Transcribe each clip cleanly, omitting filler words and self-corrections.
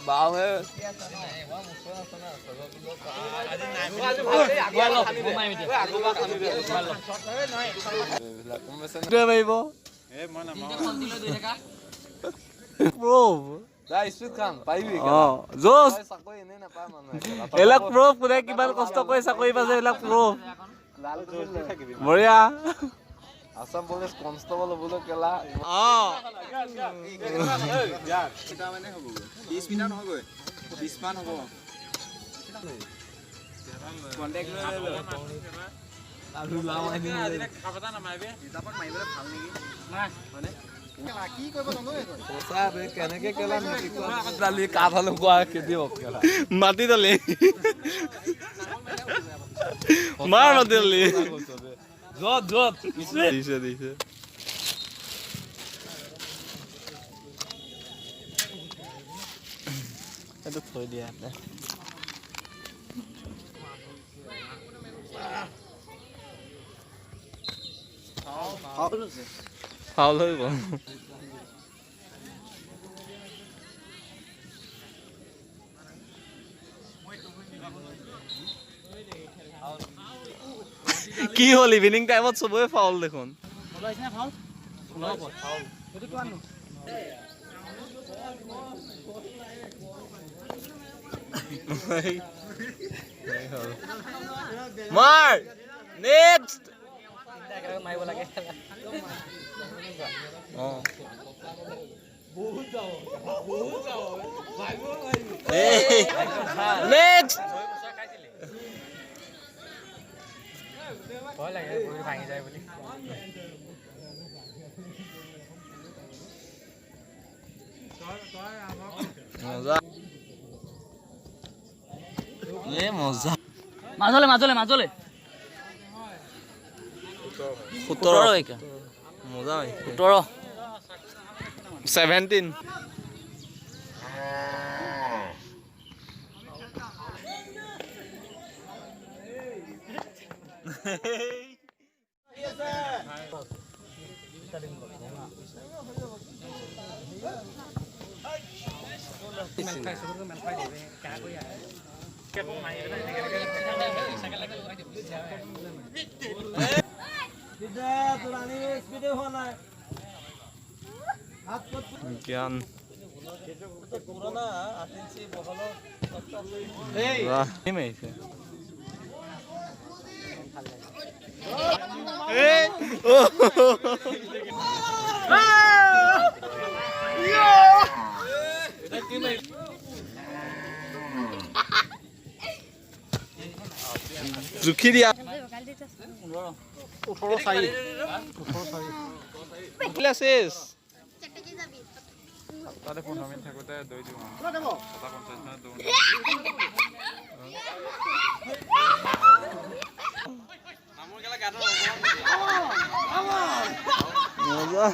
বাওহে মাৰিব। এইবিলাক প্ৰুফ, কোনে কিমান কষ্ট কৰি চাকৰি পাইছে, এইবিলাক প্ৰুফ। বঢ়িয়া। আসাম পুলিচ কনষ্টেবল হ'বলৈ কেলা। 20 মিটাৰ নহ'বগৈ, 20 মান হ'ব। কণ্টেক্ট লৈ লৈ। কেনেকে কেলা দালি কাঠ আলু কোৱা খেতিয়ক কেলা। মাটি দালি মাৰ, মাটি দালি। য'ত য'ত দিছে দিছে। এইটো থৈ দিয়া ইয়াতে। ফাউল হৈ গ'ল। কি হ'ল, ইভিনিং টাইমত চবৰে ফাউল দেখোন। মাৰ, নেক্সট। অঁ, নেক্সট। ভয় লাগে ভৰি ভাঙি যায় বুলি। মজা, এ মজা। মাজলে মাজলে মাজলে। 17। মজা। 17। 17। জ্ঞান মাৰিছে। জুখি দিয়া। 18 4। শেষ। তাতে 15 মিনিট থাকোঁতে দৈ দিওঁ আৰু 7:50 মানত দৌৰোঁ। মজা।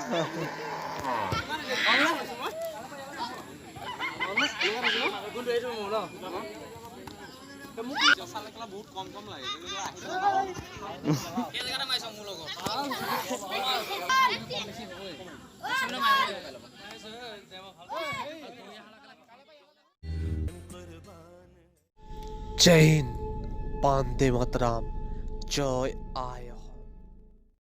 জয় হিন্দ, বন্দে মাতৰম, জয় আয়।